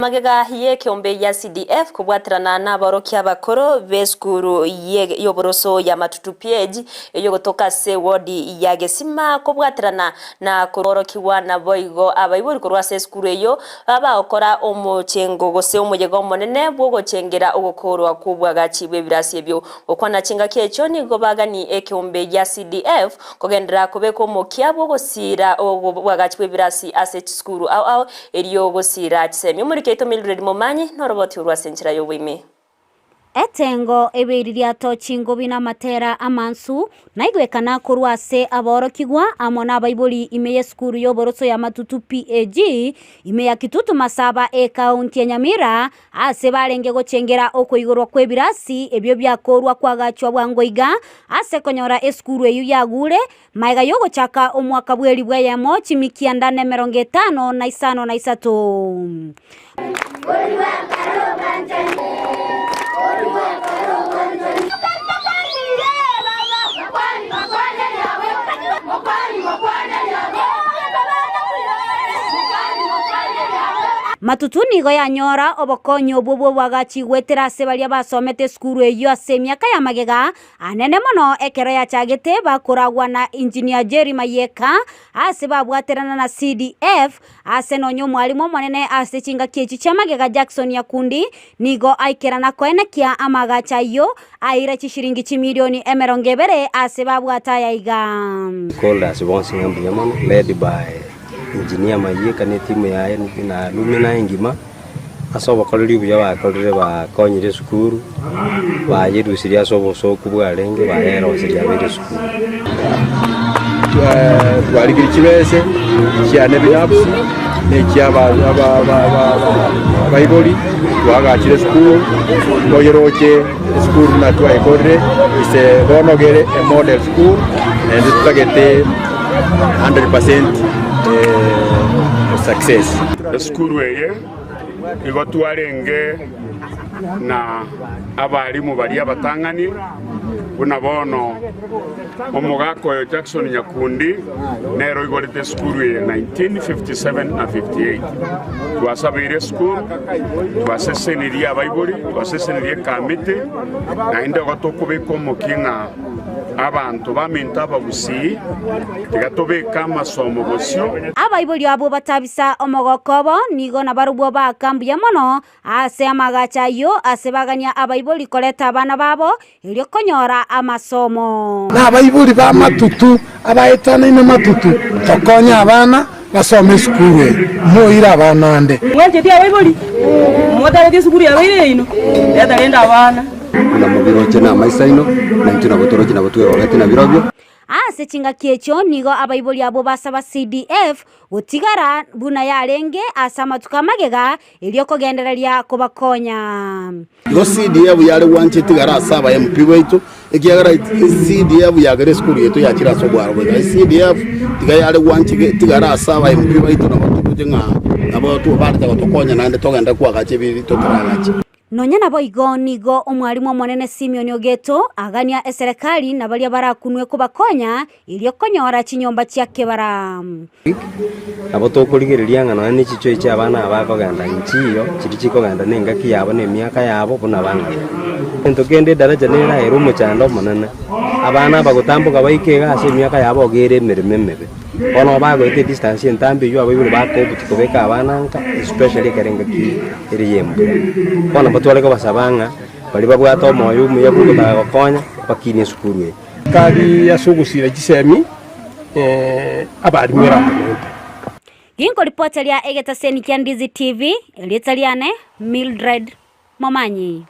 Magega y'ekeombe gia CDF kobwaterana nabaorokia abakoro b'esukuru y'oboroso ya Matutu PAG eyogotoka ase ewodi ya Gesima kobwaterana na korokigwa naboigo abaibori korwa ase esukuru eyio bagokora omochengo gose omoyega omonene bw'ogochengera ogokoorwa kw'obwagachi bw'ebirasi ebio. Gokwana chingaki echio nigo bagani ekeombe gia CDF kogenderera kobeka omokia bw'ogosiira obwagachi bw'ebirasi ase chisukuru ao ao Erio gosiira chisemi omoriki oito Mildred Momanyi noroboti orwo ase enchera y'oboime. Etengo ebeiri riato chingobi na amatera amansu, naigwekana korwa ase aborokigwa amo nabaibori ime y'esukuru y'oboroso ya Matutu PAG, ime ya Kitutu Masaba ekaunti ya Nyamira, Aase barenge gochengera okoigorwa kw'ebirasi ebio biakoorwa kwagachwa bwango iga, ase konyora esukuru eyio yagure, magega y'ogochaka omwaka bw'elifu eyemo chimikianda na emerongo etano na isano na isato. Matutu nigo yanyora obokonyi obwo bw'oboagachi goetera ase baria basomete esukuru eyio ase emiaka ya magega anene mono ekero yachagete bakoragwa na Engineer Jerry Mayeka ase babwaterana na CDF ase nonya omwalimu omonene ase chingaki echi chia magega Jackson Nyakundi nigo aikerana koenekia amaagacho ayio aira chishiringi chimilioni emerongo ebere ase babwate aya iga. Stakeholders bonsi ng'a mbuya mono led by Engineer Mayeka ne etimu yaye na Lumina engima, ase obokoreri obuya bakorire bakonyire esukuru, bayerusirie ase obosooku bwarenge bayeroseria abeire esukuru. Twarigirie chibese chiane binafsi na echia abaibori, twagachire esukuru, toyeroche esukuru buna twayekorire, ise bono gere emodel school, naende totagete 100% success. Esukuru eye igo twarenge na abalimu baria abatang'ani, buna bono omogaka oyo Jackson Nyakundi nere oigorete esukuru eye 1957 na 58. Twasabeire esukuru, twasesenirie abaibori, twasesenirie ekamiti, naende igo tokobeka omokia ng'a abanto baminto abagusii tiga tobeke amasomo bosio. Abaibori abwo batabisa omogoko obo, nigo nabarobwo baaka mbuya mono Ase amagacho ayio ase bagania abaibori koreta abana babo, erio konyora amasomo. Na abaibori b'amatutu abaetanaine matutu, tokonye abana basome esukuru eye, moire abana ande. Mwancheti abaibori? Motareti esukuru yabeire yaino? Reta rende abana. Buna mobiroche namaiso aino, na intwe nabo toroche nabo twegogetie nabirobio. Ase chingaki echio nigo abaibori abwo basaba CDF gotigara buna yarenge ase amatuko amagega, erio kogendereria kobakonya. Igo CDF yare gwancha etigare ase aba MP baito, ekiagera CDF yagera esukuru yaito yachire ase obwaro goika. CDF tiga yare gwancha etigare ase aba MP baito nabo togoche ng'a nabo barete gotokonya naende togende koagacha ebi totaragache. Nonya naboigo nigo omwalimu omonene Simeon Ogeto agania eserekari na baria barakunwe kobakonya erio konyora chinyomba chia kebara. Nabo tokorigereria ng'a nonya ne chichoe chi'abana aba bakogenda nchiyo, chiria chikogenda nengaki yabo na emiaka yabo buna bang'ana. Egento kende edaraja neraere omochando omonene, abana aba gotamboka baike iga ase emiaka yabo iga ere emeremo emebe. Bono bagoeta edistance entambe eywo abaibori bakobuti kobeka abana nka especially ekero engaki ere ya embura. Bono mbatware kobasaba ng'a baria babwate omoyo omuya bwa ogotaka gokonya bakinie esukuru eye. Kari ase ogosiira chisemi abarimu eratemente. Ginkoripoteria egetaseni kia Ndizi TV, erieta riane Mildred Momanyi.